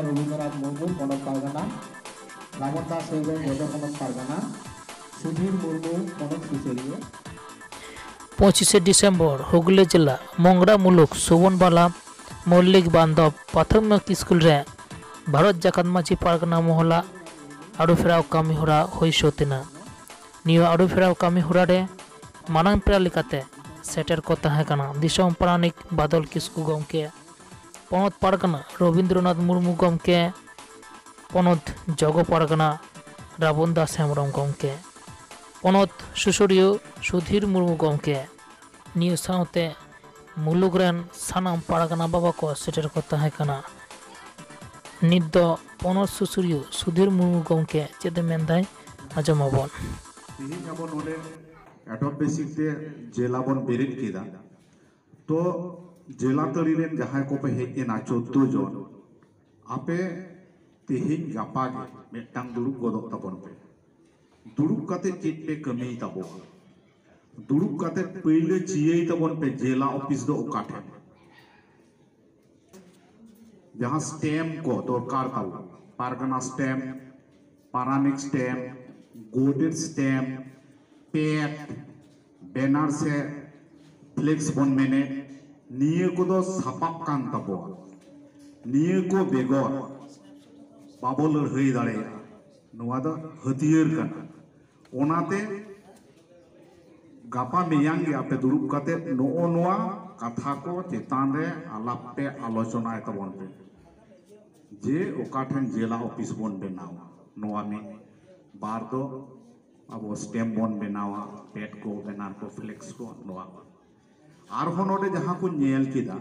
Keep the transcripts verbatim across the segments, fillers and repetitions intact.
ᱨᱚᱵᱤᱱᱫᱨᱚᱱᱟᱛᱷ ᱢᱩᱨᱢᱩ, ᱯᱚᱱᱚᱛ ᱯᱟᱨᱜᱟᱱᱟ, ᱨᱟᱢᱚᱱ ᱫᱟᱥ ᱦᱮᱢᱵᱨᱚᱢ, ᱡᱚᱡᱚ ᱯᱚᱱᱚᱛ ᱯᱟᱨᱜᱟᱱᱟ, ᱥᱩᱫᱷᱤᱨ ᱢᱩᱨᱢᱩ, ᱯᱚᱱᱚᱛ ᱥᱩᱥᱟᱹᱨᱤᱭᱟᱹ᱾ ᱯᱚᱸᱪᱤᱥᱮ ᱰᱤᱥᱮᱢᱵᱚᱨ, ᱦᱩᱜᱽᱞᱤ ᱡᱮᱞᱟ, ᱢᱚᱝᱜᱽᱨᱟ ᱢᱩᱞᱩᱠ ᱥᱩᱵᱚᱱ ᱵᱟᱞᱟ ᱢᱚᱞᱞᱤᱠ ᱵᱟᱱᱫᱷᱚᱵ ᱯᱨᱟᱛᱷᱚᱢᱤᱠ ᱥᱠᱩᱞ ᱨᱮ ᱵᱷᱟᱨᱚᱛ ᱡᱟᱠᱟᱛ ᱢᱟᱹᱡᱷᱤ ᱯᱟᱨᱜᱟᱱᱟ ᱢᱚᱦᱚᱞᱟᱜ ᱟᱹᱨᱩ ᱯᱷᱮᱨᱟᱣ ᱠᱟᱹᱢᱤ ᱦᱚᱨᱟ ᱦᱩᱭ ᱥᱟᱹᱛ ᱮᱱᱟ᱾ ᱱᱤᱭᱟᱹ ᱟᱹᱨᱩ ᱯᱷᱮᱨᱟᱣ ᱠᱟᱹᱢᱤ ᱦᱚᱨᱟ ᱨᱮ ᱢᱟᱨᱟᱝ ᱯᱮᱲᱟ ᱞᱮᱠᱟᱛᱮ ᱥᱮᱴᱮᱨ ᱠᱚ ᱛᱟᱦᱮᱸ ᱠᱟᱱᱟ ᱫᱤᱥᱚᱢ ᱯᱟᱨᱟᱱᱤᱠ ᱵᱟᱫᱚᱞ ᱠᱤᱥᱠᱩ ᱜᱚᱢᱠᱮ, ᱯᱚᱱᱚᱛ ᱯᱟᱨᱜᱟᱱᱟ ᱨᱚᱵᱤᱱᱫᱨᱚᱱᱟᱛᱷ ᱢᱩᱨᱢᱩ ᱜᱚᱢᱠᱮ, ᱯᱚᱱᱚᱛ ᱡᱚᱜᱚ ᱯᱟᱨᱜᱟᱱᱟ ᱨᱟᱵᱚᱱ ᱫᱟᱥ ᱦᱮᱢᱵᱨᱚᱢ ᱜᱚᱢᱠᱮ, ᱯᱚᱱᱚᱛ ᱥᱩᱥᱟᱹᱨᱤᱭᱟᱹ ᱥᱩᱫᱷᱤᱨ ᱢᱩᱨᱢᱩ ᱜᱚᱢᱠᱮ, ᱱᱤᱭᱟᱹ ᱥᱟᱶᱛᱮ ᱢᱩᱞᱩᱠ ᱨᱮᱱ ᱥᱟᱱᱟᱢ ᱯᱟᱨᱜᱟᱱᱟ ᱵᱟᱵᱟ ᱠᱚ ᱥᱮᱴᱮᱨ ᱠᱚ ᱛᱟᱦᱮᱸ ᱠᱟᱱᱟ᱾ ᱱᱤᱛ ᱫᱚ ᱯᱚᱱᱚᱛ ᱥᱩᱥᱟᱹᱨᱤᱭᱟᱹ ᱥᱩᱫᱷᱤᱨ ᱢᱩᱨᱢᱩ ᱜᱚᱢᱠᱮ ᱪᱮᱫ ᱮ ᱢᱮᱱᱫᱟᱭ, ᱟᱸᱡᱚᱢ ᱟᱵᱚᱱ᱾ ᱛᱮᱦᱮᱧ ᱟᱵᱚ ᱱᱚᱰᱮ ᱮᱰᱚᱯ ᱵᱮᱥᱤᱠ ᱛᱮ ᱡᱮᱞᱟ ᱵᱚᱱ ᱵᱮᱨᱮᱫ ᱠᱮᱫᱟ᱾ ᱛᱚ, ᱡᱮᱞᱟ ᱛᱟᱹᱨᱤ ᱨᱮᱱ ᱡᱟᱦᱟᱸᱭ ᱠᱚᱯᱮ ᱦᱮᱡ ᱮᱱᱟ, ᱪᱳᱫᱽᱫᱳ ᱡᱚᱱ, ᱟᱯᱮ ᱛᱮᱦᱮᱧ ᱜᱟᱯᱟ ᱜᱮ ᱢᱤᱫᱴᱟᱝ ᱫᱩᱲᱩᱵ ᱜᱚᱫᱚᱜ ᱛᱟᱵᱚᱱ ᱯᱮ᱾ ᱫᱩᱲᱩᱵ ᱠᱟᱛᱮ ᱪᱮᱫ ᱯᱮ ᱠᱟᱹᱢᱤᱭ ᱛᱟᱵᱚᱱᱟ? ᱫᱩᱲᱩᱵ ᱠᱟᱛᱮ ᱯᱟᱹᱭᱞᱟᱹ ᱪᱤᱭᱟᱹᱭ ᱛᱟᱵᱚᱱ ᱯᱮ, ᱡᱮᱞᱟ ᱚᱯᱷᱤᱥ ᱫᱚ ᱚᱠᱟ ᱴᱷᱮᱱ? ᱡᱟᱦᱟᱸ ᱥᱴᱮᱢᱯ ᱠᱚ ᱫᱚᱨᱠᱟᱨ ᱛᱟᱵᱚᱱ, ᱯᱟᱨᱜᱟᱱᱟ ᱥᱴᱮᱢᱯ, ᱯᱟᱨᱟᱱᱤᱠ ᱥᱴᱮᱢᱯ, ᱜᱚᱰᱮᱛ ᱥᱴᱮᱢᱯ, ᱯᱮᱰ, ᱵᱮᱱᱟᱨ ᱥᱮ ᱯᱷᱞᱮᱠᱥ ᱵᱚᱱ ᱢᱮᱱᱮᱫ, ᱱᱤᱭᱟᱹ ᱠᱚᱫᱚ ᱥᱟᱯᱟᱵ ᱠᱟᱱ ᱛᱟᱵᱚᱣᱟ᱾ ᱱᱤᱭᱟᱹ ᱠᱚ ᱵᱮᱜᱚᱨ ᱵᱟᱵᱚ ᱞᱟᱹᱲᱦᱟᱹᱭ ᱫᱟᱲᱮᱭᱟᱜᱼᱟ᱾ ᱱᱚᱣᱟ ᱫᱚ ᱦᱟᱹᱛᱭᱟᱹᱨ ᱠᱟᱱᱟ᱾ ᱚᱱᱟᱛᱮ ᱜᱟᱯᱟ ᱢᱮᱭᱟᱝ ᱜᱮ ᱟᱯᱮ ᱫᱩᱲᱩᱵ ᱠᱟᱛᱮ ᱱᱚᱜᱼᱚ ᱱᱚᱣᱟ ᱠᱟᱛᱷᱟ ᱠᱚ ᱪᱮᱛᱟᱱ ᱨᱮ ᱟᱞᱟᱯ ᱯᱮ, ᱟᱞᱳᱪᱚᱱᱟᱭ ᱛᱟᱵᱚᱱ ᱯᱮ, ᱡᱮ ᱚᱠᱟ ᱴᱷᱮᱱ ᱡᱮᱞᱟ ᱚᱯᱷᱤᱥ ᱵᱚᱱ ᱵᱮᱱᱟᱣᱟ᱾ ᱱᱚᱣᱟ ᱢᱤᱫ ᱵᱟᱨ ᱫᱚ ᱟᱵᱚ ᱥᱴᱮᱢᱯ ᱵᱚᱱ ᱵᱮᱱᱟᱣᱟ, ᱯᱮᱰ ᱠᱚ, ᱵᱮᱱᱟᱨ ᱠᱚ, ᱯᱷᱞᱮᱠᱥ ᱠᱚ, ᱱᱚᱣᱟ ᱠᱚ᱾ ᱟᱨᱦᱚᱸ ᱱᱚᱰᱮ ᱡᱟᱦᱟᱸ ᱠᱚ ᱧᱮᱞ ᱠᱮᱫᱟ,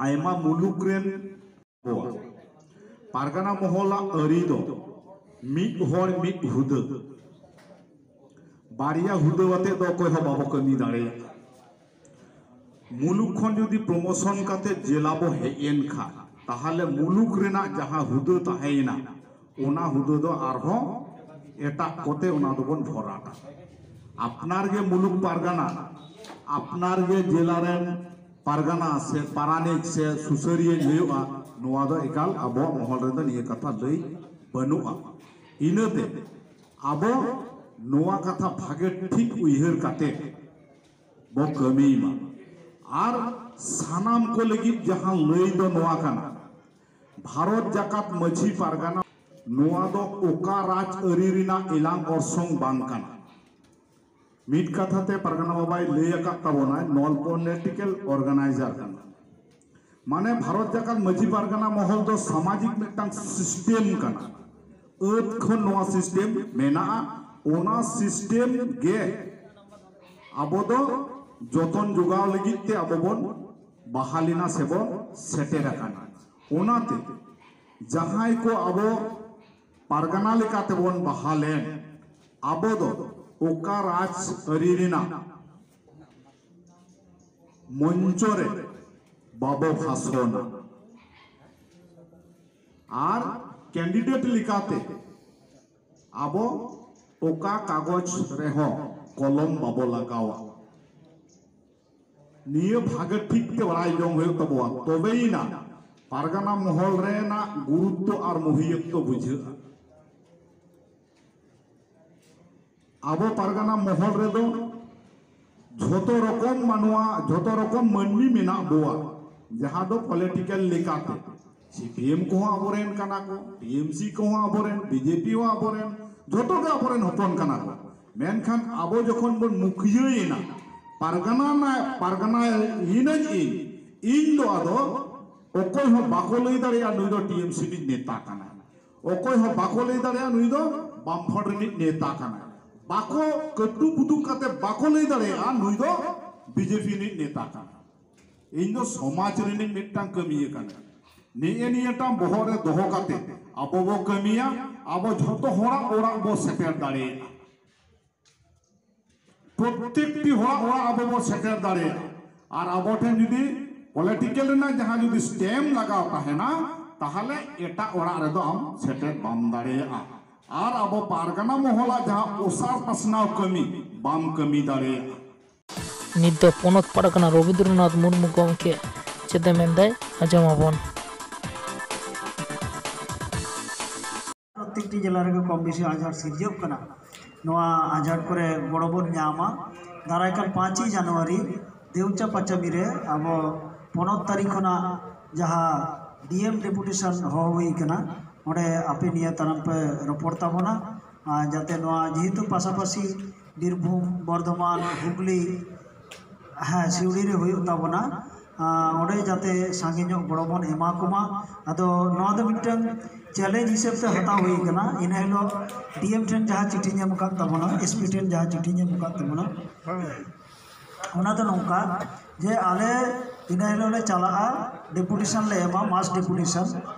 ᱟᱭᱢᱟ ᱢᱩᱞᱩᱠ ᱨᱮᱱ ᱠᱚᱣᱟ᱾ ᱯᱟᱨᱜᱟᱱᱟ ᱢᱚᱦᱚᱞᱟᱜ ᱟᱹᱨᱤ ᱫᱚ ᱢᱤᱫ ᱦᱚᱲ ᱢᱤᱫ ᱦᱩᱫᱟᱹ, ᱵᱟᱨᱭᱟ ᱦᱩᱫᱟᱹ ᱟᱛᱮ ᱫᱚ ᱚᱠᱚᱭ ᱦᱚᱸ ᱵᱟᱵᱚ ᱠᱟᱹᱢᱤ ᱫᱟᱲᱮᱭᱟᱜᱼᱟ᱾ ᱢᱩᱞᱩᱠ ᱠᱷᱚᱱ ᱡᱩᱫᱤ ᱯᱨᱚᱢᱳᱥᱚᱱ ᱠᱟᱛᱮ ᱡᱮᱞᱟ ᱵᱚ ᱦᱮᱡ ᱮᱱ ᱠᱷᱟᱱ, ᱛᱟᱦᱚᱞᱮ ᱢᱩᱞᱩᱠ ᱨᱮᱱᱟᱜ ᱡᱟᱦᱟᱸ ᱦᱩᱫᱟᱹ ᱛᱟᱦᱮᱸᱭᱮᱱᱟ, ᱚᱱᱟ ᱦᱩᱫᱟᱹ ᱫᱚ ᱟᱨᱦᱚᱸ ᱮᱴᱟᱜ ᱠᱚᱛᱮ ᱚᱱᱟ ᱫᱚᱵᱚᱱ ᱵᱷᱚᱨᱟᱴᱟ᱾ ᱟᱯᱱᱟᱨ ᱜᱮ ᱢᱩᱞᱩᱠ ᱯᱟᱨᱜᱟᱱᱟ, ᱟᱯᱱᱟᱨ ᱜᱮ ᱡᱮᱞᱟ ᱨᱮᱱ ᱯᱟᱨᱜᱟᱱᱟ ᱥᱮ ᱯᱟᱨᱟᱱᱤᱠ ᱥᱮ ᱥᱩᱥᱟᱹᱨᱤᱭᱟᱹᱧ ᱦᱩᱭᱩᱜᱼᱟ, ᱱᱚᱣᱟ ᱫᱚ ᱮᱠᱟᱞ ᱟᱵᱚᱣᱟᱜ ᱢᱚᱦᱚᱞ ᱨᱮᱫᱚ ᱱᱤᱭᱟᱹ ᱠᱟᱛᱷᱟ ᱞᱟᱹᱭ ᱵᱟᱹᱱᱩᱜᱼᱟ᱾ ᱤᱱᱟᱹᱛᱮ ᱟᱵᱚ ᱱᱚᱣᱟ ᱠᱟᱛᱷᱟ ᱵᱷᱟᱜᱮ ᱴᱷᱤᱠ ᱩᱭᱦᱟᱹᱨ ᱠᱟᱛᱮ ᱵᱚ ᱠᱟᱹᱢᱤᱭ ᱢᱟ᱾ ᱟᱨ ᱥᱟᱱᱟᱢ ᱠᱚ ᱞᱟᱹᱜᱤᱫ ᱡᱟᱦᱟᱸ ᱞᱟᱹᱭ ᱫᱚ ᱱᱚᱣᱟ ᱠᱟᱱᱟ, ᱵᱷᱟᱨᱚᱛ ᱡᱟᱠᱟᱛ ᱢᱟᱹᱡᱷᱤ ᱯᱟᱨᱜᱟᱱᱟ, ᱱᱚᱣᱟ ᱫᱚ ᱚᱠᱟ ᱨᱟᱡᱽ ᱟᱹᱨᱤ ᱨᱮᱱᱟᱜ ᱮᱞᱟᱝ ᱚᱨᱥᱚᱝ ᱵᱟᱝ ᱠᱟᱱᱟ᱾ ᱢᱤᱫ ᱠᱟᱛᱷᱟ ᱛᱮ ᱯᱟᱨᱜᱟᱱᱟ ᱵᱟᱵᱟᱭ ᱞᱟᱹᱭ ᱟᱠᱟᱫ ᱛᱟᱵᱚᱱᱟᱭ, non political organizer ᱠᱟᱱᱟ᱾ ᱢᱟᱱᱮ ᱵᱷᱟᱨᱚᱛ ᱡᱟᱠᱟᱛ ᱢᱟᱹᱡᱷᱤ ᱯᱟᱨᱜᱟᱱᱟ ᱢᱚᱦᱚᱞ ᱫᱚ ᱥᱟᱢᱟᱡᱤᱠ ᱢᱤᱫᱴᱟᱝ ᱥᱤᱥᱴᱮᱢ ᱠᱟᱱᱟ᱾ ᱟᱹᱫ ᱠᱷᱚᱱ ᱱᱚᱣᱟ ᱥᱤᱥᱴᱮᱢ ᱢᱮᱱᱟᱜᱼᱟ᱾ ᱚᱱᱟ ᱥᱤᱥᱴᱮᱢ ᱜᱮ ᱟᱵᱚ ᱫᱚ ᱡᱚᱛᱚᱱ ᱡᱚᱜᱟᱣ ᱞᱟᱹᱜᱤᱫ ᱛᱮ ᱟᱵᱚ ᱵᱚᱱ ᱵᱟᱦᱟᱞ ᱮᱱᱟ ᱥᱮᱵᱚᱱ ᱥᱮᱴᱮᱨ ᱟᱠᱟᱱᱟ᱾ ᱚᱱᱟᱛᱮ ᱡᱟᱦᱟᱸᱭ ᱠᱚ ᱟᱵᱚ ᱯᱟᱨᱜᱟᱱᱟ ᱞᱮᱠᱟᱛᱮ ᱵᱚᱱ ᱵᱟᱦᱟᱞ ᱮᱱ, ᱟᱵᱚ ᱫᱚ ᱚᱠᱟ ᱨᱟᱡᱽ ᱟᱹᱨᱤ ᱨᱮᱱᱟᱜ ᱢᱚᱧᱪᱚ ᱨᱮ ᱵᱟᱵᱚ ᱵᱷᱟᱥᱚᱱᱟ᱾ ᱟᱨ ᱠᱮᱱᱰᱤᱰᱮᱴ ᱞᱮᱠᱟᱛᱮ ᱟᱵᱚ ᱚᱠᱟ ᱠᱟᱜᱚᱡᱽ ᱨᱮᱦᱚᱸ ᱠᱚᱞᱚᱢ ᱵᱟᱵᱚ ᱞᱟᱜᱟᱣᱟ᱾ ᱱᱤᱭᱟᱹ ᱵᱷᱟᱜᱮ ᱴᱷᱤᱠ ᱛᱮ ᱵᱟᱲᱟᱭ ᱡᱚᱝ ᱦᱩᱭᱩᱜ ᱛᱟᱵᱚᱣᱟ, ᱛᱚᱵᱮᱭᱮᱱᱟ ᱯᱟᱨᱜᱟᱱᱟ ᱢᱚᱦᱚᱞ ᱨᱮᱱᱟᱜ ᱜᱩᱨᱩᱛᱛᱚ ᱟᱨ ᱢᱚᱦᱤᱭᱚᱛᱛᱚ ᱵᱩᱡᱷᱟᱹᱜᱼᱟ᱾ ᱟᱵᱚ ᱯᱟᱨᱜᱟᱱᱟ ᱢᱚᱦᱚᱞ ᱨᱮᱫᱚ ᱡᱷᱚᱛᱚ ᱨᱚᱠᱚᱢ ᱢᱟᱱᱣᱟ, ᱡᱷᱚᱛᱚ ᱨᱚᱠᱚᱢ ᱢᱟᱹᱱᱢᱤ ᱢᱮᱱᱟᱜ ᱵᱚᱣᱟ, ᱡᱟᱦᱟᱸ ᱫᱚ ᱯᱚᱞᱤᱴᱤᱠᱟᱞ ᱞᱮᱠᱟᱛᱮ ᱥᱤᱯᱤᱮᱢ ᱠᱚᱦᱚᱸ ᱟᱵᱚᱨᱮᱱ ᱠᱟᱱᱟ ᱠᱚ, ᱴᱤᱮᱢᱥᱤ ᱠᱚᱦᱚᱸ ᱟᱵᱚᱨᱮᱱ, ᱵᱤᱡᱮᱯᱤ ᱦᱚᱸ ᱟᱵᱚᱨᱮᱱ, ᱡᱷᱚᱛᱚ ᱜᱮ ᱟᱵᱚᱨᱮᱱ ᱦᱚᱯᱚᱱ ᱠᱟᱱᱟ ᱠᱚ᱾ ᱢᱮᱱᱠᱷᱟᱱ ᱟᱵᱚ ᱡᱚᱠᱷᱚᱱ ᱵᱚᱱ ᱢᱩᱠᱷᱤᱭᱟᱹᱭᱮᱱᱟ, ᱯᱟᱨᱜᱟᱱᱟ ᱱᱟ-, ᱯᱟᱨᱜᱟᱱᱟ ᱭᱮᱱᱟᱹᱧ ᱤᱧ, ᱤᱧ ᱫᱚ ᱟᱫᱚ ᱚᱠᱚᱭ ᱦᱚᱸ ᱵᱟᱠᱚ ᱞᱟᱹᱭ ᱫᱟᱲᱮᱭᱟᱜᱼᱟ ᱱᱩᱭ ᱫᱚ ᱴᱤᱮᱢᱥᱤ ᱨᱤᱱᱤᱡ ᱱᱮᱛᱟ ᱠᱟᱱᱟᱭ, ᱚᱠᱚᱭ ᱦᱚᱸ ᱵᱟᱠᱚ ᱞᱟᱹᱭ ᱫᱟᱲᱮᱭᱟᱜᱼᱟ ᱱᱩᱭ ᱫᱚ ᱵᱟᱢᱯᱷᱨᱚᱱᱴ ᱨᱤᱱᱤᱡ ᱱᱮᱛᱟ ᱠᱟᱱᱟᱭ, ᱵᱟᱠᱚ ᱠᱟᱹᱴᱩ ᱵᱩᱫᱩ ᱠᱟᱛᱮ ᱵᱟᱠᱚ ᱞᱟᱹᱭ ᱫᱟᱲᱮᱭᱟᱜᱼᱟ ᱱᱩᱭ ᱫᱚ ᱵᱤᱡᱮᱯᱤ ᱨᱤᱱᱤᱡ ᱱᱮᱛᱟ ᱠᱟᱱᱟᱭ᱾ ᱤᱧ ᱫᱚ ᱥᱚᱢᱟᱡᱽ ᱨᱤᱱᱤᱡ ᱢᱤᱫᱴᱟᱝ ᱠᱟᱹᱢᱤᱭᱟᱹ ᱠᱟᱱᱟ᱾ ᱱᱤᱭᱟᱹ ᱱᱤᱭᱟᱹᱴᱟᱝ ᱵᱚᱦᱚᱜ ᱨᱮ ᱫᱚᱦᱚ ᱠᱟᱛᱮ ᱟᱵᱚ ᱵᱚ ᱠᱟᱹᱢᱤᱭᱟ, ᱟᱵᱚ ᱡᱷᱚᱛᱚ ᱦᱚᱲᱟᱜ ᱚᱲᱟᱜ ᱵᱚ ᱥᱮᱴᱮᱨ ᱫᱟᱲᱮᱭᱟᱜᱼᱟ᱾ ᱯᱨᱚᱛᱮᱠᱴᱤ ᱦᱚᱲᱟᱜ ᱚᱲᱟᱜ ᱟᱵᱚ ᱵᱚ ᱥᱮᱴᱮᱨ ᱫᱟᱲᱮᱭᱟᱜᱼᱟ᱾ ᱟᱨ ᱟᱵᱚ ᱴᱷᱮᱱ ᱡᱩᱫᱤ ᱯᱚᱞᱤᱴᱤᱠᱟᱞ ᱨᱮᱱᱟᱜ ᱡᱟᱦᱟᱸ ᱡᱩᱫᱤ ᱥᱴᱮᱢ ᱞᱟᱜᱟᱣ ᱛᱟᱦᱮᱱᱟ, ᱛᱟᱦᱚᱞᱮ ᱮᱴᱟᱜ ᱚᱲᱟᱜ ᱨᱮᱫᱚ ᱟᱢ ᱥᱮᱴᱮᱨ ᱵᱟᱢ ᱫᱟᱲᱮᱭᱟᱜᱼᱟ᱾ ᱟᱨ ᱟᱵᱚ ᱯᱟᱨᱜᱟᱱᱟ ᱢᱚᱦᱚᱞᱟᱜ ᱡᱟᱦᱟᱸ ᱚᱥᱟᱨ ᱯᱟᱥᱱᱟᱣ ᱠᱟᱹᱢᱤ ᱵᱟᱢ ᱠᱟᱹᱢᱤ ᱫᱟᱲᱮᱭᱟᱜᱼᱟ᱾ ᱱᱤᱛ ᱫᱚ ᱯᱚᱱᱚᱛ ᱯᱟᱨᱜᱟᱱᱟ ᱨᱚᱵᱤᱱᱫᱨᱚᱱᱟᱛᱷ ᱢᱩᱨᱢᱩ ᱜᱚᱢᱠᱮ ᱪᱮᱫ ᱮ ᱢᱮᱱᱫᱟᱭ, ᱟᱸᱡᱚᱢ ᱟᱵᱚᱱ᱾ ᱯᱨᱚᱛᱮᱠᱴᱤ ᱡᱮᱞᱟ ᱨᱮᱜᱮ ᱠᱚᱢ ᱵᱮᱥᱤ ᱟᱡᱷᱟᱴ ᱥᱤᱨᱡᱟᱹᱜ ᱠᱟᱱᱟ᱾ ᱱᱚᱣᱟ ᱟᱡᱷᱟᱴ ᱠᱚᱨᱮ ᱜᱚᱲᱚ ᱵᱚᱱ ᱧᱟᱢᱟ᱾ ᱫᱟᱨᱟᱭ ᱠᱟᱱ ᱯᱟᱸᱪᱮᱭ ᱡᱟᱱᱩᱣᱟᱨᱤ ᱫᱮᱣᱪᱟ ᱯᱟᱪᱟᱢᱤ ᱨᱮ ᱟᱵᱚ ᱯᱚᱱᱚᱛ ᱛᱟᱹᱨᱤ ᱠᱷᱚᱱᱟᱜ ᱡᱟᱦᱟᱸ ᱰᱤ ᱮᱢ ᱰᱮᱯᱩᱴᱮᱥᱚᱱ ᱦᱚᱦᱚ ᱦᱩᱭ ᱠᱟᱱᱟ, ᱚᱸᱰᱮ ᱟᱯᱮ ᱱᱤᱭᱟᱹ ᱛᱟᱭᱱᱚᱢ ᱯᱮ ᱨᱚᱯᱚᱲ ᱛᱟᱵᱚᱱᱟ᱾ ᱟᱨ ᱡᱟᱛᱮ ᱱᱚᱣᱟ ᱡᱮᱦᱮᱛᱩ ᱯᱟᱥᱟᱯᱟᱥᱤ ᱵᱤᱨᱵᱷᱩᱢ, ᱵᱚᱨᱫᱷᱚᱢᱟᱱ, ᱦᱩᱜᱽᱞᱤ, ᱦᱮᱸ, ᱥᱤᱣᱲᱤ ᱨᱮ ᱦᱩᱭᱩᱜ ᱛᱟᱵᱚᱱᱟ᱾ ᱟᱸ, ᱚᱸᱰᱮ ᱡᱟᱛᱮ ᱥᱟᱸᱜᱮ ᱧᱚᱜ ᱜᱚᱲᱚ ᱵᱚᱱ ᱮᱢᱟ ᱠᱚᱢᱟ᱾ ᱟᱫᱚ ᱱᱚᱣᱟ ᱫᱚ ᱢᱤᱫᱴᱟᱝ ᱪᱮᱞᱮᱧᱡᱽ ᱦᱤᱥᱟᱹᱵ ᱛᱮ ᱦᱟᱛᱟᱣ ᱦᱩᱭ ᱠᱟᱱᱟ᱾ ᱤᱱᱟᱹ ᱦᱤᱞᱳᱜ ᱰᱤ ᱮᱢ ᱴᱷᱮᱱ ᱡᱟᱦᱟᱸ ᱪᱤᱴᱷᱤᱧ ᱮᱢ ᱟᱠᱟᱫ ᱛᱟᱵᱚᱱᱟ, ᱮᱥ ᱯᱤ ᱴᱷᱮᱱ ᱡᱟᱦᱟᱸ ᱪᱤᱴᱷᱤᱧ ᱮᱢ ᱟᱠᱟᱫ ᱛᱟᱵᱚᱱᱟ, ᱚᱱᱟ ᱫᱚ ᱱᱚᱝᱠᱟ ᱡᱮ ᱟᱞᱮ ᱤᱱᱟᱹ ᱦᱤᱞᱳᱜ ᱞᱮ ᱪᱟᱞᱟᱜᱼᱟ, ᱰᱮᱯᱩᱴᱮᱥᱚᱱ ᱞᱮ ᱮᱢᱟ, ᱢᱟᱥ ᱰᱮᱯᱩᱴᱮᱥᱚᱱ,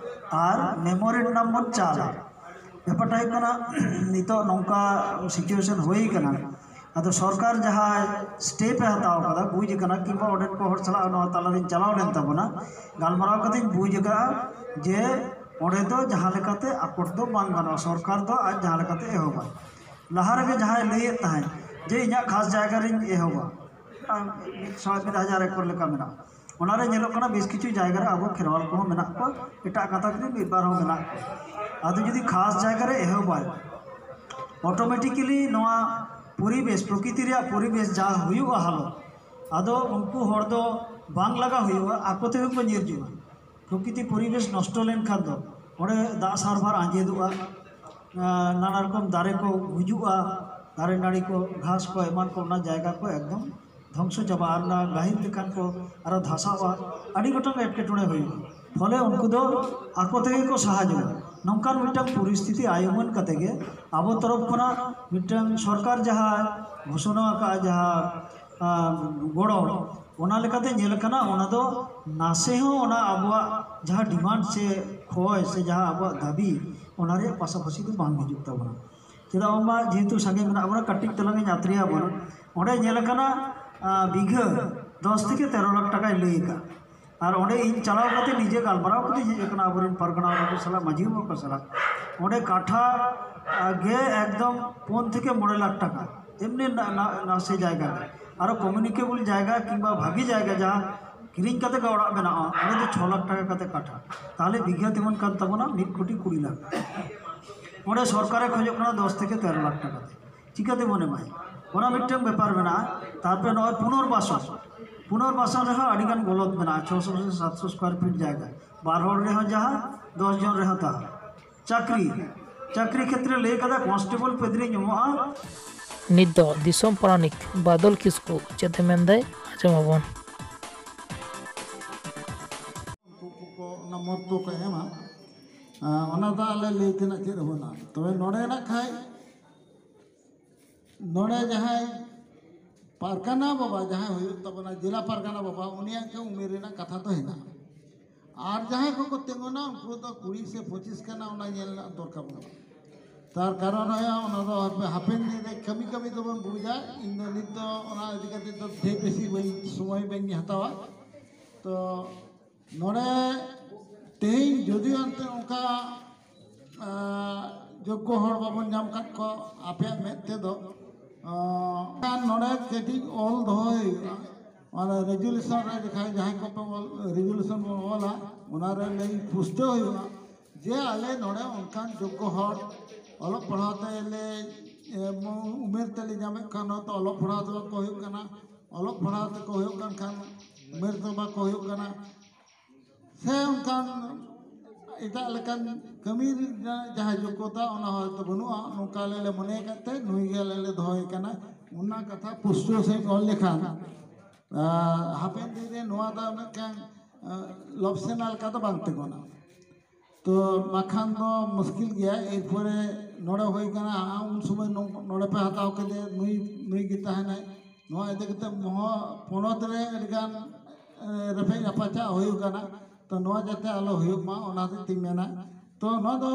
ᱟᱨ ᱢᱮᱢᱳᱨᱮᱱᱰᱟᱢ ᱵᱚᱱ ᱪᱟᱞᱟ᱾ ᱵᱮᱯᱟᱨᱴᱟ ᱦᱩᱭᱩᱜ ᱠᱟᱱᱟ, ᱱᱤᱛᱚᱜ ᱱᱚᱝᱠᱟ ᱥᱤᱪᱩᱭᱮᱥᱚᱱ ᱦᱩᱭ ᱠᱟᱱᱟ, ᱟᱫᱚ ᱥᱚᱨᱠᱟᱨ ᱡᱟᱦᱟᱸ ᱥᱴᱮᱯ ᱮ ᱦᱟᱛᱟᱣ ᱠᱟᱫᱟ, ᱵᱩᱡᱽ ᱠᱟᱱᱟ, ᱠᱤᱝᱵᱟ ᱚᱸᱰᱮᱱ ᱠᱚ ᱦᱚᱲ ᱥᱟᱞᱟᱜ ᱱᱚᱣᱟ ᱛᱟᱞᱟᱨᱤᱧ ᱪᱟᱞᱟᱣ ᱞᱮᱱ ᱛᱟᱵᱚᱱᱟ, ᱜᱟᱞᱢᱟᱨᱟᱣ ᱠᱟᱛᱮᱧ ᱵᱩᱡᱽ ᱟᱠᱟᱫᱼᱟ ᱡᱮ ᱚᱸᱰᱮ ᱫᱚ ᱡᱟᱦᱟᱸ ᱞᱮᱠᱟᱛᱮ ᱟᱠᱚᱴ ᱫᱚ ᱵᱟᱝ ᱜᱟᱱᱚᱜᱼᱟ, ᱥᱚᱨᱠᱟᱨ ᱫᱚ ᱟᱡ ᱡᱟᱦᱟᱸ ᱞᱮᱠᱟᱛᱮ ᱮᱦᱚᱵᱟ᱾ ᱞᱟᱦᱟ ᱨᱮᱜᱮ ᱡᱟᱦᱟᱸᱭ ᱞᱟᱹᱭᱮᱫ ᱛᱟᱦᱮᱸᱫ ᱡᱮ ᱤᱧᱟᱹᱜ ᱠᱷᱟᱥ ᱡᱟᱭᱜᱟ ᱨᱤᱧ ᱮᱦᱚᱵᱟ, ᱟᱨ ᱢᱤᱫ ᱥᱚ ᱢᱤᱫ ᱦᱟᱡᱟᱨ ᱮᱠᱚᱨ ᱞᱮᱠᱟ ᱢᱮᱱᱟᱜᱼᱟ, ᱚᱱᱟᱨᱮ ᱧᱮᱞᱚᱜ ᱠᱟᱱᱟ ᱵᱮᱥ ᱠᱤᱪᱷᱩ ᱡᱟᱭᱜᱟ ᱨᱮ ᱟᱵᱚ ᱠᱷᱮᱨᱣᱟᱞ ᱠᱚᱦᱚᱸ ᱢᱮᱱᱟᱜ ᱠᱚᱣᱟ, ᱮᱴᱟᱜ ᱜᱟᱛᱟᱠ ᱨᱮ ᱢᱤᱫ ᱵᱟᱨ ᱦᱚᱸ ᱢᱮᱱᱟᱜ ᱠᱚᱣᱟ᱾ ᱟᱫᱚ ᱡᱩᱫᱤ ᱠᱷᱟᱥ ᱡᱟᱭᱜᱟ ᱨᱮ ᱮᱦᱚᱵᱟᱭ, ᱚᱴᱳᱢᱮᱴᱤᱠᱮᱞᱤ ᱱᱚᱣᱟ ᱯᱚᱨᱤᱵᱮᱥ, ᱯᱨᱚᱠᱤᱛᱤ ᱨᱮᱭᱟᱜ ᱯᱚᱨᱤᱵᱮᱥ ᱡᱟ ᱦᱩᱭᱩᱜᱼᱟ ᱦᱟᱞᱚᱛ, ᱟᱫᱚ ᱩᱱᱠᱩ ᱦᱚᱲ ᱫᱚ ᱵᱟᱝ ᱞᱟᱜᱟ ᱦᱩᱭᱩᱜᱼᱟ, ᱟᱠᱚ ᱛᱮᱜᱮ ᱠᱚ ᱧᱤᱨ ᱡᱚᱝᱟ᱾ ᱯᱨᱚᱠᱤᱛᱤ ᱯᱚᱨᱤᱵᱮᱥ ᱱᱚᱥᱴᱚ ᱞᱮᱱᱠᱷᱟᱱ ᱫᱚ ᱚᱸᱰᱮ ᱫᱟᱜ ᱥᱟᱨᱵᱷᱟᱨ ᱟᱸᱡᱮᱫᱚᱜᱼᱟ, ᱟᱸ, ᱱᱟᱱᱟ ᱨᱚᱠᱚᱢ ᱫᱟᱨᱮ ᱠᱚ ᱜᱩᱡᱩᱜᱼᱟ, ᱫᱟᱨᱮ ᱱᱟᱹᱲᱤ ᱠᱚ, ᱜᱷᱟᱥ ᱠᱚ, ᱮᱢᱟᱱ ᱠᱚ, ᱚᱱᱟ ᱡᱟᱭᱜᱟ ᱠᱚ ᱮᱠᱫᱚᱢ ᱫᱷᱚᱝᱥᱚ ᱪᱟᱵᱟᱜᱼᱟ᱾ ᱟᱨ ᱚᱱᱟ ᱜᱟᱹᱦᱤᱨ ᱞᱮᱠᱟᱱ ᱠᱚ ᱟᱨᱚ ᱫᱷᱟᱥᱟᱣᱟ, ᱟᱹᱰᱤ ᱜᱚᱴᱟᱝ ᱮᱴᱠᱮᱴᱚᱬᱮ ᱦᱩᱭᱩᱜᱼᱟ᱾ ᱯᱷᱚᱞᱮ ᱩᱱᱠᱩ ᱫᱚ ᱟᱠᱚ ᱛᱮᱜᱮ ᱠᱚ ᱥᱟᱦᱟ ᱡᱚᱝᱟ᱾ ᱱᱚᱝᱠᱟᱱ ᱢᱤᱫᱴᱟᱝ ᱯᱚᱨᱤᱥᱛᱷᱤᱛᱤ ᱟᱭ ᱩᱢᱟᱹᱱ ᱠᱟᱛᱮ ᱜᱮ ᱟᱵᱚ ᱛᱚᱨᱚᱯ ᱠᱷᱚᱱᱟᱜ ᱢᱤᱫᱴᱟᱝ ᱥᱚᱨᱠᱟᱨ ᱡᱟᱦᱟᱸ ᱜᱷᱳᱥᱚᱱᱟ ᱟᱠᱟᱫᱼᱟ, ᱡᱟᱦᱟᱸ, ᱟᱸ, ᱜᱚᱲᱚ, ᱚᱱᱟ ᱞᱮᱠᱟᱛᱮ ᱧᱮᱞ ᱟᱠᱟᱱᱟ, ᱚᱱᱟ ᱫᱚ ᱱᱟᱥᱮ ᱦᱚᱸ ᱚᱱᱟ ᱟᱵᱚᱣᱟᱜ ᱡᱟᱦᱟᱸ ᱰᱤᱢᱟᱱᱰ ᱥᱮ ᱠᱷᱚᱭ ᱥᱮ ᱡᱟᱦᱟᱸ ᱟᱵᱚᱣᱟᱜ ᱫᱟᱹᱵᱤ, ᱚᱱᱟ ᱨᱮᱭᱟᱜ ᱯᱟᱥᱟᱯᱟᱥᱤ ᱫᱚ ᱵᱟᱝ ᱦᱤᱡᱩᱜ ᱛᱟᱵᱚᱱᱟ᱾ ᱪᱮᱫᱟᱜ ᱵᱟᱝᱢᱟ ᱡᱮᱦᱮᱛᱩ ᱥᱟᱸᱜᱮ ᱢᱮᱱᱟᱜ ᱵᱚᱱᱟ, ᱠᱟᱹᱴᱤᱡ ᱛᱟᱞᱟᱝ ᱤᱧ ᱟᱛᱨᱮᱭᱟ ᱵᱚᱱᱟ, ᱚᱸᱰᱮ ᱧᱮᱞ ᱟᱠᱟᱱᱟ, ᱟᱸ, ᱵᱤᱜᱷᱟᱹ ᱫᱚᱥ ᱛᱷᱮᱠᱮ ᱛᱮᱨᱚ ᱞᱟᱠᱷ ᱴᱟᱠᱟᱭ ᱞᱟᱹᱭ ᱟᱠᱟᱫ᱾ ᱟᱨ ᱚᱸᱰᱮ ᱤᱧ ᱪᱟᱞᱟᱣ ᱠᱟᱛᱮ, ᱱᱤᱡᱮ ᱜᱟᱞᱢᱟᱨᱟᱣ ᱠᱟᱛᱮ ᱦᱮᱡ ᱟᱠᱟᱱᱟ ᱟᱵᱚᱨᱮᱱ ᱯᱟᱨᱜᱟᱱᱟ ᱵᱟᱵᱟ ᱠᱚ ᱥᱟᱞᱟᱜ, ᱢᱟᱹᱡᱷᱤ ᱵᱟᱵᱟ ᱠᱚ ᱥᱟᱞᱟᱜ᱾ ᱚᱸᱰᱮ ᱠᱟᱴᱷᱟ, ᱟᱸ, ᱜᱮ ᱮᱠᱫᱚᱢ ᱯᱩᱱ ᱛᱷᱮᱠᱮ ᱢᱚᱬᱮ ᱞᱟᱠᱷ ᱴᱟᱠᱟ᱾ ᱮᱢᱱᱤ ᱱᱟ- ᱱᱟ- ᱱᱟᱥᱮ ᱡᱟᱭᱜᱟ ᱜᱮ᱾ ᱟᱨᱚ ᱠᱚᱢᱤᱭᱩᱱᱤᱠᱮᱵᱚᱞ ᱡᱟᱭᱜᱟ ᱠᱤᱝᱵᱟ ᱵᱷᱟᱹᱜᱤ ᱡᱟᱭᱜᱟ ᱡᱟᱦᱟᱸ ᱠᱤᱨᱤᱧ ᱠᱟᱛᱮ ᱜᱮ ᱚᱲᱟᱜ ᱵᱮᱱᱟᱜᱼᱟ, ᱚᱸᱰᱮ ᱫᱚ ᱪᱷᱚ ᱞᱟᱠᱷ ᱴᱟᱠᱟ ᱠᱟᱛᱮ ᱠᱟᱴᱷᱟ᱾ ᱛᱟᱦᱚᱞᱮ ᱵᱤᱜᱷᱟᱹ ᱛᱤᱸᱜᱩᱱ ᱠᱟᱱ ᱛᱟᱵᱚᱱᱟ ᱢᱤᱫ ᱠᱳᱴᱤ ᱠᱩᱲᱤ ᱞᱟᱠᱷ᱾ ᱚᱸᱰᱮ ᱥᱚᱨᱠᱟᱨᱮ ᱠᱷᱚᱡᱚᱜ ᱠᱟᱱᱟ ᱫᱚᱥ ᱛᱷᱮᱠᱮ ᱛᱮᱨᱚ ᱞᱟᱠᱷ ᱴᱟᱠᱟ ᱛᱮ᱾ ᱪᱤᱠᱟᱹ ᱛᱮᱵᱚᱱ ᱮᱢᱟᱭᱟ? ᱚᱱᱟ ᱢᱤᱫᱴᱟᱝ ᱵᱮᱯᱟᱨ ᱢᱮᱱᱟᱜᱼᱟ᱾ ᱛᱟᱨᱯᱚᱨᱮ ᱱᱚᱜᱼᱚᱭ ᱯᱩᱱᱚᱨᱵᱟᱥᱚᱱ, ᱯᱩᱱᱚᱨᱵᱟᱥᱚᱱ ᱨᱮᱦᱚᱸ ᱟᱹᱰᱤᱜᱟᱱ ᱜᱚᱞᱚᱛ ᱢᱮᱱᱟᱜᱼᱟ᱾ ᱪᱷᱚᱥᱚ ᱥᱮ ᱥᱟᱛᱥᱚ ᱥᱠᱚᱭᱟᱨ ᱯᱷᱤᱴ ᱡᱟᱭᱜᱟ, ᱵᱟᱨ ᱦᱚᱲ ᱨᱮᱦᱚᱸ ᱡᱟᱦᱟᱸ, ᱫᱚᱥ ᱡᱚᱱ ᱨᱮᱦᱚᱸ ᱛᱟᱦᱟᱸ᱾ ᱪᱟᱹᱠᱨᱤ, ᱪᱟᱹᱠᱨᱤ ᱠᱷᱮᱛᱨᱮ ᱞᱟᱹᱭ ᱠᱟᱫᱟ ᱠᱚᱱᱥᱴᱮᱵᱚᱞ ᱯᱮᱫᱽᱨᱤ ᱧᱟᱢᱚᱜᱼᱟ᱾ ᱱᱤᱛ ᱫᱚ ᱫᱤᱥᱚᱢ ᱯᱟᱨᱟᱱᱤᱠ ᱵᱟᱫᱚᱞ ᱠᱤᱥᱠᱩ ᱪᱮᱫ ᱮ ᱢᱮᱱᱫᱟᱭ, ᱟᱸᱡᱚᱢ ᱟᱵᱚᱱ᱾ ᱩᱱᱠᱩ ᱠᱚ ᱚᱱᱟ ᱢᱚᱛ ᱫᱚᱠᱚ ᱮᱢᱟ᱾ ᱟᱸ, ᱚᱱᱟ ᱫᱚ ᱟᱞᱮ ᱞᱟᱹᱭ ᱛᱮᱱᱟᱜ ᱪᱮᱫ ᱦᱚᱸ ᱵᱟᱹᱱᱩᱜᱼᱟ᱾ ᱛᱚᱵᱮ ᱱᱚᱰᱮ ᱱᱟᱜ ᱠᱷᱟᱡ ᱱᱚᱰᱮ ᱡᱟᱦᱟᱸᱭ ᱯᱟᱨᱜᱟᱱᱟ ᱵᱟᱵᱟ ᱡᱟᱦᱟᱸᱭ ᱦᱩᱭᱩᱜ ᱛᱟᱵᱚᱱᱟ, ᱡᱮᱞᱟ ᱯᱟᱨᱜᱟᱱᱟ ᱵᱟᱵᱟ, ᱩᱱᱤᱭᱟᱜ ᱜᱮ ᱩᱢᱮᱨ ᱨᱮᱱᱟᱜ ᱠᱟᱛᱷᱟ ᱫᱚ ᱦᱮᱱᱟᱜᱼᱟ᱾ ᱟᱨ ᱡᱟᱦᱟᱸᱭ ᱠᱚᱠᱚ ᱛᱤᱸᱜᱩᱱᱟ, ᱩᱱᱠᱩ ᱫᱚ ᱠᱩᱲᱤ ᱥᱮ ᱯᱚᱸᱪᱤᱥ ᱠᱟᱱᱟ, ᱚᱱᱟ ᱧᱮᱞ ᱨᱮᱱᱟᱜ ᱫᱚᱨᱠᱟᱨ ᱵᱟᱹᱱᱩᱜᱼᱟ᱾ ᱛᱟᱨ ᱠᱟᱨᱚᱱ ᱦᱩᱭᱩᱜᱼᱟ, ᱚᱱᱟ ᱫᱚ ᱦᱟᱯᱮ-, ᱦᱟᱯᱮᱱ ᱫᱤᱱ ᱨᱮ ᱠᱟᱹᱢᱤ ᱠᱟᱹᱢᱤ ᱛᱮᱵᱚᱱ ᱵᱩᱡᱟ᱾ ᱤᱧ ᱫᱚ ᱱᱤᱛ ᱫᱚ ᱚᱱᱟ ᱤᱫᱤ ᱠᱟᱛᱮ ᱫᱚ ᱰᱷᱮᱨ ᱵᱮᱥᱤ ᱵᱟᱹᱧ, ᱥᱚᱢᱚᱭ ᱵᱟᱹᱧ ᱦᱟᱛᱟᱣᱟ᱾ ᱛᱚ ᱱᱚᱰᱮ ᱛᱮᱦᱮᱧ ᱡᱩᱫᱤ ᱚᱱᱛᱮ ᱚᱱᱠᱟ, ᱟᱸ, ᱡᱳᱜᱽᱜᱚ ᱦᱚᱲ ᱵᱟᱵᱚᱱ ᱧᱟᱢ ᱠᱟᱫ ᱠᱚᱣᱟ ᱟᱯᱮᱭᱟᱜ ᱢᱮᱫ ᱛᱮᱫᱚ, ᱟᱸ, ᱱᱚᱰᱮ ᱠᱟᱹᱴᱤᱡ ᱚᱞ ᱫᱚᱦᱚᱭ ᱦᱩᱭᱩᱜᱼᱟ᱾ ᱚᱱᱟ ᱨᱮᱡᱩᱞᱮᱥᱚᱱ ᱨᱮ ᱡᱟᱦᱟᱸᱭ, ᱡᱟᱦᱟᱸᱭ ᱠᱚᱯᱮ ᱚᱞ, ᱨᱮᱡᱩᱞᱮᱥᱚᱱ ᱵᱚᱱ ᱚᱞᱟ, ᱚᱱᱟ ᱨᱮ ᱞᱟᱹᱭ ᱯᱩᱥᱴᱟᱹᱣ ᱦᱩᱭᱩᱜᱼᱟ ᱡᱮ ᱟᱞᱮ ᱱᱚᱰᱮ ᱚᱱᱠᱟᱱ ᱡᱳᱜᱽᱜᱚ ᱦᱚᱲ ᱚᱞᱚᱜ ᱯᱟᱲᱦᱟᱣ ᱛᱮ ᱞᱮ, ᱮ, ᱩᱢᱮᱨ ᱛᱮᱞᱮ ᱧᱟᱢᱮᱫ ᱠᱷᱟᱱ ᱦᱚᱭᱛᱳ ᱚᱞᱚᱜ ᱯᱟᱲᱦᱟᱣ ᱫᱚ ᱵᱟᱠᱚ ᱦᱩᱭᱩᱜ ᱠᱟᱱᱟ, ᱚᱞᱚᱜ ᱯᱟᱲᱦᱟᱣ ᱛᱮᱠᱚ ᱦᱩᱭᱩᱜ ᱠᱟᱱ ᱠᱷᱟᱱ ᱩᱢᱮᱨ ᱫᱚ ᱵᱟᱠᱚ ᱦᱩᱭᱩᱜ ᱠᱟᱱᱟ, ᱥᱮ ᱚᱱᱠᱟᱱ ᱮᱴᱟᱜ ᱞᱮᱠᱟᱱ ᱠᱟᱹᱢᱤ ᱨᱮᱱᱟᱜ ᱡᱟᱦᱟᱸ ᱡᱳᱜᱽᱜᱚᱛᱟ ᱚᱱᱟ ᱦᱚᱭᱛᱳ ᱵᱟᱹᱱᱩᱜᱼᱟ, ᱱᱚᱝᱠᱟ ᱟᱞᱮ ᱞᱮ ᱢᱚᱱᱮ ᱟᱠᱟᱫ ᱛᱮ ᱱᱩᱭ ᱜᱮ ᱟᱞᱮ ᱞᱮ ᱫᱚᱦᱚᱭᱮ ᱠᱟᱱᱟ᱾ ᱚᱱᱟ ᱠᱟᱛᱷᱟ ᱯᱩᱥᱴᱟᱹᱣ ᱥᱟᱺᱦᱤᱡ ᱚᱞ ᱞᱮᱠᱷᱟᱱ, ᱟᱨ ᱦᱟᱯᱮᱱ ᱫᱤᱱ ᱨᱮ ᱱᱚᱣᱟ ᱫᱚ ᱢᱤᱫᱴᱟᱝ, ᱟᱨ, ᱞᱚᱵᱥᱮᱱᱟ ᱞᱮᱠᱟ ᱫᱚ ᱵᱟᱝ ᱛᱤᱸᱜᱩᱱᱟ᱾ ᱛᱚ ᱵᱟᱠᱷᱟᱱ ᱫᱚ ᱢᱩᱥᱠᱤᱞ ᱜᱮᱭᱟ᱾ ᱮᱨᱯᱚᱨᱮ ᱱᱚᱰᱮ ᱦᱩᱭ ᱠᱟᱱᱟ, ᱟᱢ ᱩᱱ ᱥᱚᱢᱚᱭ ᱱᱚᱝ-, ᱱᱚᱰᱮ ᱯᱮ ᱦᱟᱛᱟᱣ ᱠᱮᱫᱮ, ᱱᱩᱭ, ᱱᱩᱭ ᱜᱮ ᱛᱟᱦᱮᱱᱟᱭ᱾ ᱱᱚᱣᱟ ᱤᱫᱤ ᱠᱟᱛᱮ ᱢᱚᱦᱚ-, ᱯᱚᱱᱚᱛ ᱨᱮ ᱟᱹᱰᱤᱜᱟᱱ, ᱮ, ᱨᱮᱯᱮᱡ ᱨᱟᱯᱟᱪᱟᱜ ᱦᱩᱭ ᱠᱟᱱᱟ᱾ ᱛᱚ ᱱᱚᱣᱟ ᱡᱟᱛᱮ ᱟᱞᱚ ᱦᱩᱭᱩᱜ ᱢᱟ, ᱚᱱᱟ ᱦᱚᱛᱮᱡ ᱛᱤᱧ ᱢᱮᱱᱟ᱾ ᱛᱚ ᱱᱚᱣᱟ ᱫᱚ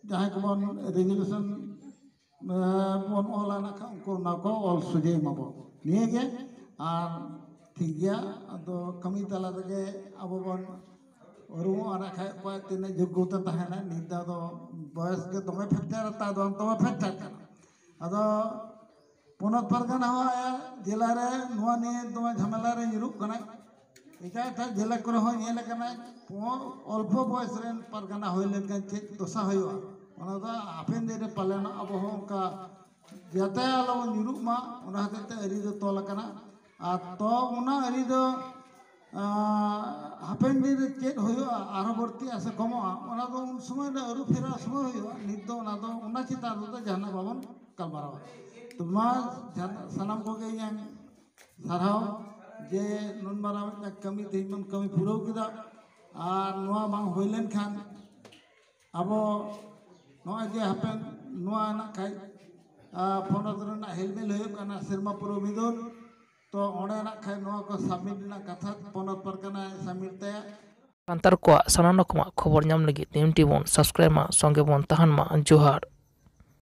ᱡᱟᱦᱟᱸᱭ ᱠᱚᱵᱚᱱ ᱨᱮᱡᱩᱞᱮᱥᱚᱱ, ᱮ, ᱵᱚᱱ ᱚᱞᱟ ᱱᱟᱜ ᱠᱷᱟᱱ, ᱩᱱᱠᱩ ᱚᱱᱟ ᱠᱚ ᱚᱞ ᱥᱚᱡᱷᱮᱭ ᱢᱟᱵᱚᱱ᱾ ᱱᱤᱭᱟᱹ ᱜᱮ᱾ ᱟᱨ ᱴᱷᱤᱠ ᱜᱮᱭᱟ, ᱟᱫᱚ ᱠᱟᱹᱢᱤ ᱛᱟᱞᱟ ᱨᱮᱜᱮ ᱟᱵᱚ ᱵᱚᱱ ᱩᱨᱩᱢᱚᱜᱼᱟ ᱱᱟᱜ ᱠᱷᱟᱱ, ᱚᱠᱚᱭᱟᱜ ᱛᱤᱱᱟᱹᱜ ᱡᱳᱜᱽᱜᱚᱛᱟ ᱛᱟᱦᱮᱱᱟ᱾ ᱱᱤᱛ ᱫᱚ ᱟᱫᱚ ᱵᱚᱭᱮᱥ ᱜᱮ ᱫᱚᱢᱮ ᱯᱷᱮᱠᱴᱟᱨ, ᱛᱟ ᱫᱚ ᱫᱚᱢᱮ ᱯᱷᱮᱠᱴᱟᱨ ᱠᱟᱱᱟ᱾ ᱟᱫᱚ ᱯᱚᱱᱚᱛ ᱯᱟᱨᱜᱟᱱᱟ ᱦᱚᱸ ᱟᱭᱟᱜ ᱡᱮᱞᱟ ᱨᱮ ᱱᱚᱣᱟ ᱱᱤᱭᱮ ᱫᱚᱢᱮ ᱡᱷᱟᱢᱮᱞᱟ ᱨᱮ ᱧᱩᱨᱩᱜ ᱠᱟᱱᱟᱭ᱾ ᱮᱴᱟᱜ ᱮᱴᱟᱜ ᱡᱮᱞᱟ ᱠᱚᱨᱮ ᱦᱚᱸ ᱧᱮᱞ ᱟᱠᱟᱱᱟ, ᱯᱚ- ᱚᱞᱯᱚ ᱵᱚᱭᱮᱥ ᱨᱮᱱ ᱯᱟᱨᱜᱟᱱᱟ ᱦᱩᱭ ᱞᱮᱱᱠᱷᱟᱱ ᱪᱮᱫ ᱫᱚᱥᱟ ᱦᱩᱭᱩᱜᱼᱟ, ᱚᱱᱟ ᱫᱚ ᱦᱟᱯᱮᱱ ᱫᱤᱱ ᱨᱮ ᱯᱟᱞᱮᱱ ᱟᱵᱚ ᱦᱚᱸ ᱚᱱᱠᱟ ᱡᱟᱛᱮ ᱟᱞᱚ ᱵᱚᱱ ᱧᱩᱨᱩᱜ ᱢᱟ, ᱚᱱᱟ ᱦᱚᱛᱮᱡ ᱛᱮ ᱟᱹᱨᱤ ᱫᱚ ᱛᱚᱞ ᱟᱠᱟᱱᱟ᱾ ᱟᱨ ᱛᱚ ᱚᱱᱟ ᱟᱹᱨᱤ ᱫᱚ, ᱟᱸ, ᱦᱟᱯᱮᱱ ᱫᱤᱱ ᱨᱮ ᱪᱮᱫ ᱦᱩᱭᱩᱜᱼᱟ, ᱟᱨᱦᱚᱸ ᱵᱟᱹᱲᱛᱤᱜᱼᱟ ᱥᱮ ᱠᱚᱢᱚᱜᱼᱟ, ᱚᱱᱟ ᱫᱚ ᱩᱱ ᱥᱚᱢᱚᱭ ᱨᱮ ᱟᱹᱨᱩ ᱯᱷᱮᱨᱟᱣ ᱥᱚᱢᱚᱭ ᱦᱩᱭᱩᱜᱼᱟ᱾ ᱱᱤᱛ ᱫᱚ ᱚᱱᱟ ᱫᱚ, ᱚᱱᱟ ᱪᱮᱛᱟᱱ ᱨᱮᱫᱚ ᱡᱟᱦᱟᱱᱟᱜ ᱵᱟᱵᱚᱱ ᱜᱟᱞᱢᱟᱨᱟᱣᱟ᱾ ᱛᱚ ᱢᱟ ᱡᱟᱦᱟᱱᱟᱜ, ᱥᱟᱱᱟᱢ ᱠᱚᱜᱮ ᱤᱧᱟᱹᱝ ᱥᱟᱨᱦᱟᱣ ᱡᱮ ᱱᱩᱱ ᱢᱟᱨᱟᱝ ᱢᱤᱫᱴᱟᱝ ᱠᱟᱹᱢᱤ ᱛᱮᱦᱮᱧ ᱵᱚᱱ ᱠᱟᱹᱢᱤ ᱯᱩᱨᱟᱹᱣ ᱠᱮᱫᱟ᱾ ᱟᱨ ᱱᱚᱣᱟ ᱵᱟᱝ ᱦᱩᱭ ᱞᱮᱱᱠᱷᱟᱱ ᱟᱵᱚ ᱱᱚᱜᱼᱚᱭ ᱡᱮ ᱦᱟᱯᱮᱱ ᱱᱚᱣᱟ ᱱᱟᱜ ᱠᱷᱟᱡ, ᱟ, ᱯᱚᱱᱚᱛ ᱨᱮᱱᱟᱜ ᱦᱮᱞᱢᱮᱞ ᱦᱩᱭᱩᱜ ᱠᱟᱱᱟ ᱥᱮᱨᱢᱟ ᱯᱩᱨᱟᱹᱣ ᱢᱤᱫᱩᱱ, ᱛᱚ ᱚᱸᱰᱮ ᱱᱟᱜ ᱠᱷᱟᱡ ᱱᱚᱣᱟ ᱠᱚ ᱥᱟᱵᱢᱤᱴ ᱨᱮᱱᱟᱜ ᱠᱟᱛᱷᱟ ᱯᱚᱱᱚᱛ ᱯᱟᱨᱜᱟᱱᱟᱭ ᱥᱟᱵᱢᱤᱴ ᱛᱟᱭᱟ᱾ ᱥᱟᱱᱛᱟᱲ ᱠᱚᱣᱟᱜ ᱥᱟᱱᱟᱢ ᱨᱚᱠᱚᱢᱟᱜ ᱠᱷᱚᱵᱚᱨ ᱧᱟᱢ ᱞᱟᱹᱜᱤᱫ ᱱᱤᱭᱩᱢ ᱴᱤ ᱵᱚᱱ ᱥᱟᱵᱥᱠᱨᱟᱭᱤᱵ ᱢᱟ, ᱥᱚᱸᱜᱮ ᱵᱚᱱ ᱛᱟᱦᱮᱱ ᱢᱟ᱾ ᱡᱚᱦᱟᱨ᱾